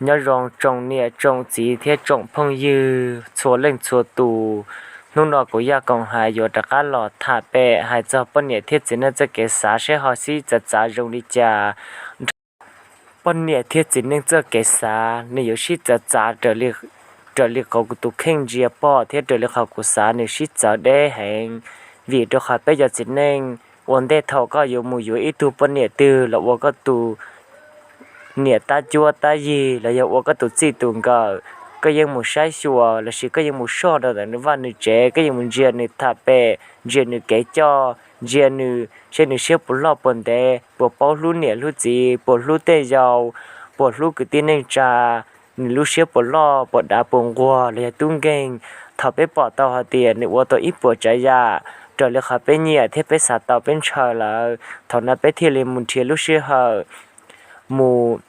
Nyob zoo tsoom niam tsoom txiv thiab tsoom phooj ywg txhua leej txhua tus. Hnub no kuv Yaj Koom Haiv yuav rov qab los tham pem hais txog poj niam thiab txiv neej txoj kev xav seb ho sib txav txav zoo li cas. Poj niam thiab txiv neej txoj kev xav nws yuav sib txav txav raws li qhov kuv tus kheej ntsia pom thiab raws li qhov kuv xav nws sib txawv deb heev. Vim rau qhov peb cov txiv neej ua ntej thaum koj yuav mus yuav ib tug poj niam twg los ua koj tus niam tab cuab tab yig los yog ua koj tus txij tus nkawm, koj yeej mus saib xyuas lossis koj yeej mus soj rau ntawm nws vaj nws tsev, koj yeej mus ntsia nws tham pem, ntsia nws kev coj, ntsia nws seb nws siab puas loj puas ntev, puas paub hlub niam hlub txiv, puas hlub tej yau, puas hlub kwv tij neej tsa, nws lub siab puas loj puas dav puas nquag los yog tub nkeeg. Thaum peb pom tau hais tias nws ua tau ib puas tsav yam raws li qhov peb nyiam thiab peb xav tau peb ntshaw lawm, thaum no peb thiaj li mus nrhiav lub sij hawm mus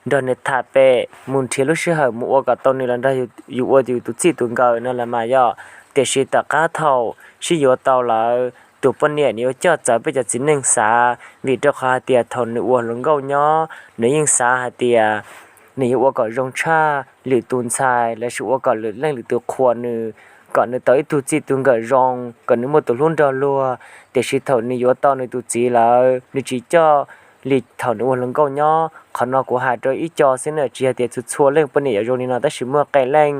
nrog nws tham pem, mus nrhiav lub sij hawm mus ua kom tau nws los nrog yus ua yus tus txij tus nkawm no los mas yog. Tiam sis tom qab thaum sib yuav tau lawm, tus poj niam nws yuav coj txawv peb cov txiv neej xav, vim rau qhov hais tias thaum nws ua hluas nkauj nyob nws yeej xav hais tias nws yuav ua kom zoo tshaj lwm tus ntxhais lossis ua kom lwm leej lwm tus qhuas nws, kom nws tau ib tug txij tus nkawm zoo, kom nws muaj tus hlub nrog luag. Tiam sis thaum nws yuav tau nws tus txiv lawm nws tsis coj li thaum nws ua hluas nkauj nyob. Qhov no kuv hais rau ib co xwb na, tsis yog tias txhua txhua leej poj niam yuav zoo li no tab sis muaj qee leej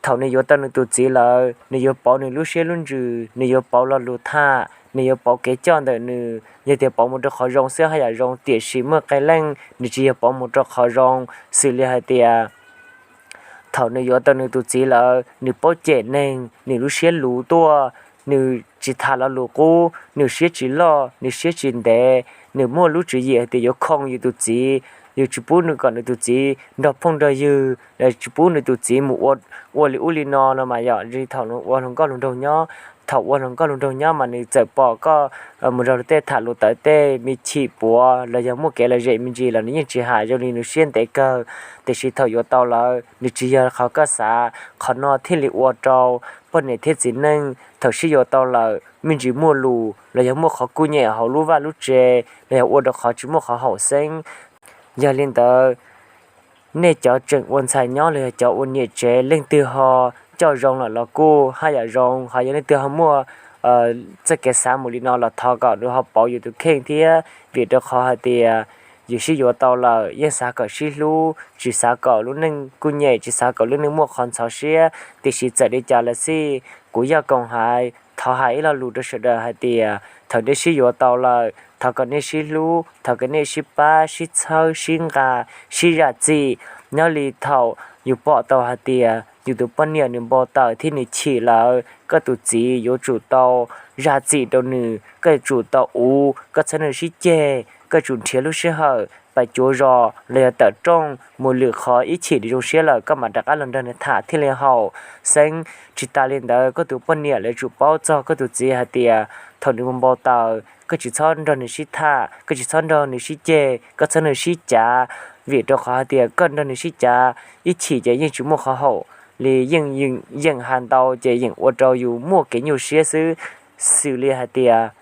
thaum nws yuav tau nws tus txiv lawm nws yuav pauv nws lub siab lub ntsws, nws yuav pauv lo lus tham, nws yuav pauv kev coj ntawm nws. Yog tias pauv mus rau qhov zoo xwb haj yam zoo, tiam sis muaj qee leej nws tsis yog pauv mus rau qhov zoo, xws li hais tias thaum nws yuav tau nws tus txiv lawm nws paub cem neeg, nws lub siab luv tuaj, nws tsis tham lo lus qub, nws siab tsis loj, nws siab tsis ntev, nws muaj lub tswv yim hais tias yuav khoo yus tus txiv, yus tsis pub nws kom nws tus txiv nrog phooj nrog ywg, tsis pub nws tus txiv mus ua li ub li no no mas yog li thaum ua hluas nkauj hluas nraug nyob. Thaum ua hluas nkauj hluas nraug nyob mas nws txawm pom koj mus nrog luag tej tham lus tawv tej me chim puav los yog muaj kev lom zem me ntsis los nws yeej tsis hais zoo li nws siab ntev kawg. Tiam sis thaum yuav tau lawm nws tsis yog qhov koj xav, qhov no thiaj li ua rau poj niam thiab txiv neej thaum sib yuav tau lawm me ntsis muaj lus los yog muaj qhov kuj nyem hauv lub vaj lub tsev los yog ua rau qhov tsis muaj qhov haum xeeb. Yog li ntawd, nej cov tseem ua ntxhais nyob los yog cov ua niam tsev leej twg ho coj zoo lawm los kuj haj yam zoo, ho yog leej twg ho muaj txoj kev xav mus li no los thov kom nws ho pauv yus tus kheej thiab, vim rau qhov hais tias yus sib yuav tau lawm yeej xav kom sib hlub, tsis xav kom lub neej kuj nyem, tsis xav kom lub neej muaj qhov ntxhov siab. Tiam sis txawm li cas los xij, kuv Yaj Koom Haiv thov hais ib lo lus rau sawv daws hais tias thaum nej sib yuav tau lawm thov kom nej sib hlub, thov kom nej sib pab sib txhawb sib nqa, sib zam txim. Nyob li thaum yus pom tau hais tias yus tus poj niam nws npau taws thiab nws chim lawm, koj tus txiv yuav tsum tau zam txim rau nws, koj yuav tsum tau uv, koj txhob nrog nws sib ceg, koj tsum nrhiav lub sij hawm pais cuav zos los yog tawm rooj mus lwm qhov ib chim nws zoo siab lawm koj mam rov qab los nrog nws tham thiaj li haum xeeb. Tsis tas li ntawd koj tus poj niam lawv tsum paub txog koj tus txiv hais tias thaum nws mus npau taws koj tsis txhob nrog nws sib tham, koj tsis txhob nrog nws sib ceg, koj txhob nrog nws sib cav, vim rau qhov hais tias koj nrog nws sib cav ib chim ces yeej tsis muaj qhov haum li, yeej yeem hais ntau ces yeem ua rau yus muaj kev nyuaj siab xwb. Xws li hais tias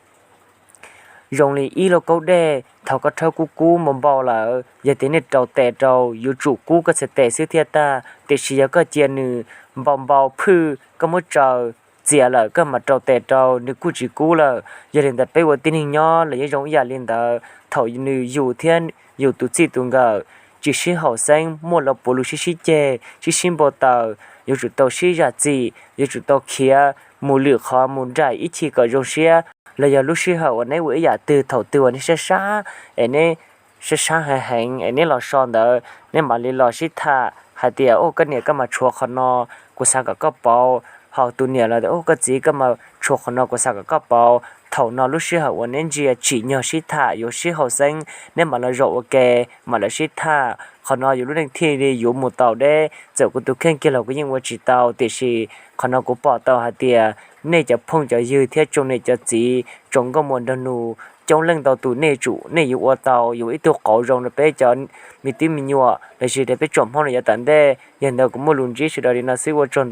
zoo li ib lauj kaub dej, thaum koj rhaub kub kub npau npau lawm, yog tias nej rau tes rau yuav tsum kub koj txhais tes xwb thiaj tag, tiam sis yog koj cia nws npau npau phwj koj muab tsaws txias lawm koj mam rau tes rau nws kuj tsis kub lawm. Yog li ntawd peb ua tib neeg nyob los yeej zoo ib yam li ntawd, thaum nws yus thiab yus tus txij tus nkawm tsis sib haum xeeb muaj lawv puav lus sib sib ceg sib sib npau taws, yuav tsum tau sib zam txim, yuav tsum tau khiav mus lwm qhov mus nraim ib chim kom zoo siab, los yog lub sij hawm uas neb ua ib yam twg thaum twg uas neb sab sab es neb sab sab heev heev es neb los so ntawd neb mam li los sib tham hais tias, Ua koj niam, koj mas tshuav qhov no, kuv xav kom koj pauv. Ho tus niam los, Ua koj txiv, koj mas tshuav qhov no, kuv xav kom koj pauv. Thaum no lub sij hawm uas neb ntsia tsim nyog sib tham yuav sib haum xeeb, neb mam los zaum ua ke, mam los sib tham. Qhov no yus lub neej thiaj li yuav mus tau deb. Txawm kuv tus kheej kiag los kuv yeej ua tsis tau, tiam sis qhov no kuv pom tau hais tias nej cov phooj cov ywg thiab tsoom niam cov txiv, tsoom nkauj muam nraug nus, coob leej ntau tus nej tsum nej yuav ua tau, yuav ua ib tug qauv zoo rau peb cov me tub me nyuam lossis rau peb tsoom Hmoob rau yav tom ntej. Yog li ntawd kuv muaj lus ntsib sawv daws li no xwb, ua tsaug ntau.